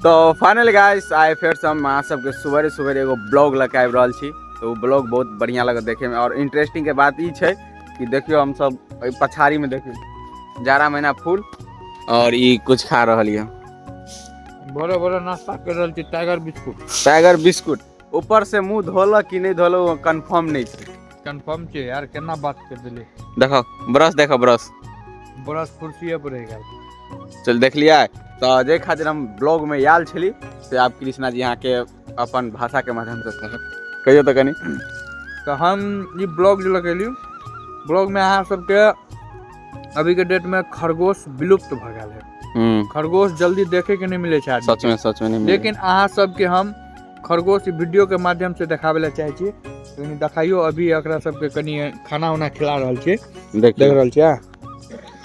तो final guys आइ फेरसँ हम अहाँ सबके सुबह सुबह एगो ब्लॉग लऽ के आबि रहल छी। तऽ ओ ब्लॉग बहुत बढ़िआँ लगत देखैमे। आओर इंटरेस्टिंगके बात ई छै कि देखियौ हमसब एहि पछाड़ीमे देखियौ जाड़ा महीना फूल और ई कुछ खा रहल यऽ। बड़े बड़े नाश्ता कर रहल छी, टाइगर बिस्कुट। टाइगर बिस्कुट ऊपर से मुंह धोलक कि नहि धोलक कंफर्म नहि छै। कंफर्म छै यार, केना बात कर देली। देखो ब्रश, देखो ब्रश, ब्रश कुर्सीए पर रहि गेल। चल देख लियै। तऽ जाहि खातिर हम ब्लॉग में आयल छली से आब कृष्णा जी अहाँके अपन भाषा के माध्यम से कहब, कहियौ तऽ कनि। तऽ हम ई ब्लॉग जे लगेली, ब्लॉग में अहाँ सबके अभी के डेट में खरगोश विलुप्त भऽ गेल है। खरगोश जल्दी देखे के नहीं मिले छै आदमी। सच में, सच में नहीं मिले। लेकिन अहाँ सबके हम खरगोश वीडियो के माध्यम से देखाबे ला चाहे छी। कनि देखाइयो, अभी एकरा सबके कनि खाना उना खिला रहल छी। देखियौ। देख रहल छियै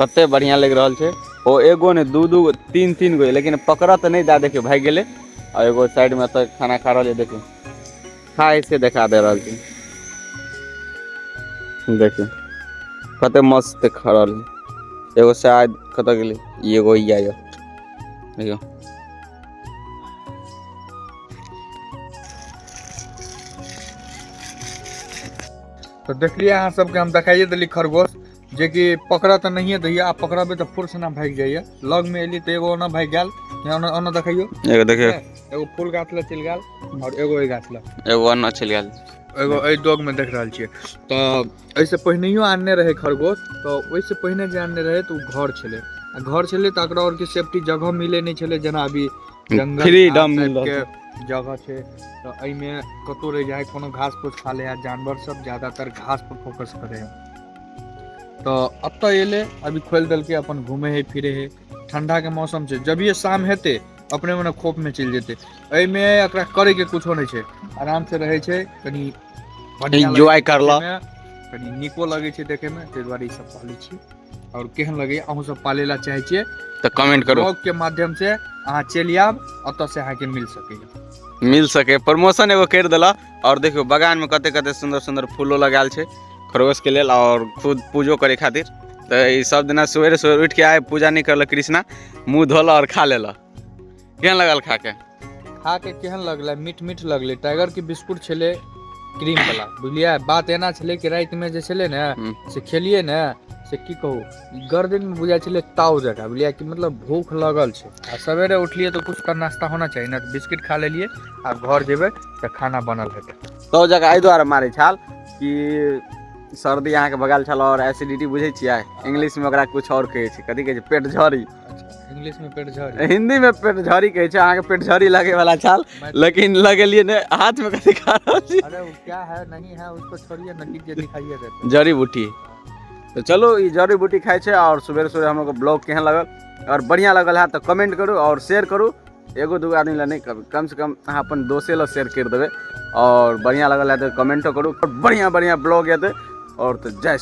कते बढ़िया लागि रहल छै। ओ एगो ने दू दू गो तीन तीन गो, लेकिन पकड़ तऽ नहि दए, देखियौ भागि गेलै। आ एगो साइड में तऽ खाना खा रहल छै, देखियौ खाय से देखा दे रहल छै। देखियौ कते मस्त खा रहल छै। एगो शायद कतऽ गेलै, ई एगो इया यऽ, देखियौ। तऽ देखलियै अहाँ सबके हम देखाइए देली खरगोश, जेकि पकड़ा तऽ नहिए दैया, आ पकड़बे तऽ फुर्स ना भागि जाइया। लग में एली तऽ एगो ओना भागि गेल, ओना ओना देखियौ। एगो देखियौ, एगो फूल गाछ लग चलि गेल और एगो एहि गाछ लग, एगो ओना चलि गेल, एगो एहि दोग में देख रहल छियै। तऽ एहिसँ पहिनहियो आनने रहै खरगोश, तऽ ओहिसँ पहिने जे आनने रहै तऽ ओ घर छलै, आ घर छलै तऽ एकरा आओरके सेफ्टी जगह मिलै नहि छलै, जेना अभी जंगल फ्रीडम घास मिल रहल टाइपके जगह छै। तऽ एहिमे कतहु रहि जाइ, कोनो घास फूस खा लै है, जानवर सब ज्यादातर घास पर फोकस करै है। तऽ एतऽ एलै, अभी खोलि देलकै, अपन घूमे है फिरे है। ठंडा के मौसम छै, जभिये शाम हेतै अपने मने खोप में चलि जेतै। एहिमे एकरा करे के कुछो नहि छै, आराम से रहै छै, कनि बढ़िआँ लगै एन्जॉय छै करलक, देखैमे, कनि नीको लगै छै देखैमे, ताहि दुआरे ई सब पालै छी। और केहन लगैया अहूँ सब पालै ला चाहै छियै तऽ कमेंट करू। ब्लॉग के माध्यम से अहाँ चलि आयब, ओतऽ से अहाँके मिल सकैया, मिल सके। प्रमोशन एगो करि देलक। और देखियौ बगान में कते कते सुंदर सुंदर फूलो लगायल छै खरगोश के लेल और खुद पूजो करे खातिर। तऽ ई सब दिना सवेरे सवेरे उठि के आए, पूजा नहि करलक कृष्णा, मुँह धोलक और खा लेलक। केहन लगल खा के? खा के केहन लगलै? मीठ मीठ लगलै। टाइगर के बिस्कुट छलै क्रीम वाला, बुझलियै बात एना छलै कि राति में जे छलै ने से खेलियै ने, से की कहू, गर्दन में बुझाइ छलै ताव जकाँ, बुझलियै कि मतलब भूख लगल छै। आ सवेरे उठलियै तऽ कुछ तऽ नाश्ता होना चाही ने, तऽ बिस्किट खा लेलियै। आब घर जेबै तऽ खाना बनल हेतै। ताव जकाँ एहि दुआरे मारै छल कि सर्दी अहाँके भगाल छल और एसिडिटी, बुझै छियै इंग्लिश में ओकरा कुछ और कहै छै, कथी कहै छै? पेट झड़ी। अच्छा, इंग्लिश में पेट झड़ी, हिंदी में पेट झड़ी कहै छै। अहाँके पेट झड़ी लगे वाला छल, लेकिन लगेलियै ने। हाथ में कथी खा रहल छी? अरे वो क्या है नहीं है उसको छोड़िए न, लीजिए दिखाइए देते। जड़ी बूटी। तऽ चलू ई जड़ी बूटी खाइ छै। और सुबेरे सुबेरे हमर ब्लॉग केहन लगल? और बढ़िआँ लगल है तऽ कमेंट करू और शेयर करू, एगो दूगो आदमी ला नहि, कम से कम अहाँ अपन दोसे ला शेयर करि देबै। और बढ़िआँ लगल है तऽ कमेंटो करू, और बढ़िआँ बढ़िआँ ब्लॉग एतै। और तऽ जय श्री